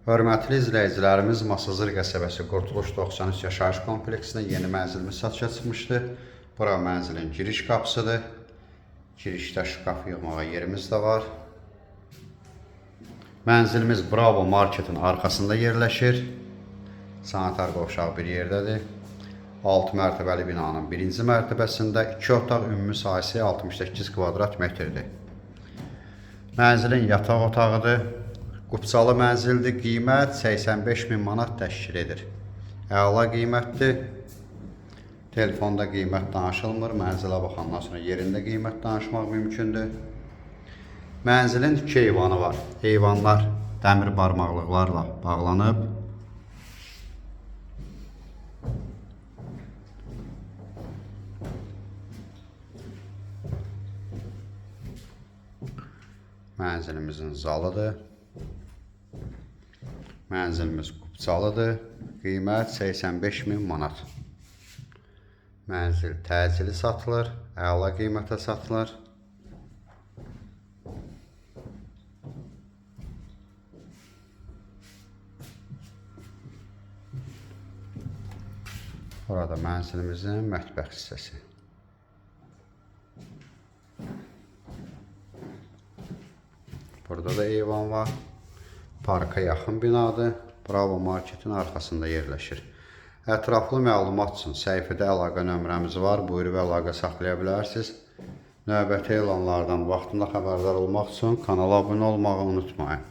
Hörmətli izləyicilərimiz, Masazır qəsəbəsi Qurtuluş 93 yaşayış kompleksində yeni mənzilimiz satışa çıxmışdı. Bura mənzilin giriş qapısıdır. Girişdə şkaf yığmağa yerimiz də var. Mənzilimiz Bravo marketin arxasında yerləşir. Sanitar qovşağı bir yerdədir. 6 mərtəbəli binanın birinci mərtəbəsində 2 otaq, ümumi sahəsi 68 kvadrat metrdir. Mənzilin yataq otağıdır. Qupçalı mənzildir. Qiymət 85 min manat təşkil edir. Əla qiymətdir. Telefonda qiymət danışılmır. Mənzilə baxandan sonra yerində qiymət danışmaq mümkündür. Mənzilin iki eyvanı var. Eyvanlar dəmir barmaqlıqlarla bağlanıb. Mənzilimizin zalıdır. Mənzilimiz Qupçalıdır. Qiymət 85 min manat. Mənzil təcili satılır, əla qiymətə satılır. Burada mənzilimizin mətbəx hissəsi. Burada da eyvan var. Parka yaxın binadır. Bravo marketin arxasında yerləşir. Ətraflı məlumat üçün səhifədə əlaqə nömrəmiz var. Buyurub əlaqə saxlaya bilərsiniz. Növbəti elanlardan vaxtında xəbərdar olmaq üçün kanala abunə olmağı unutmayın.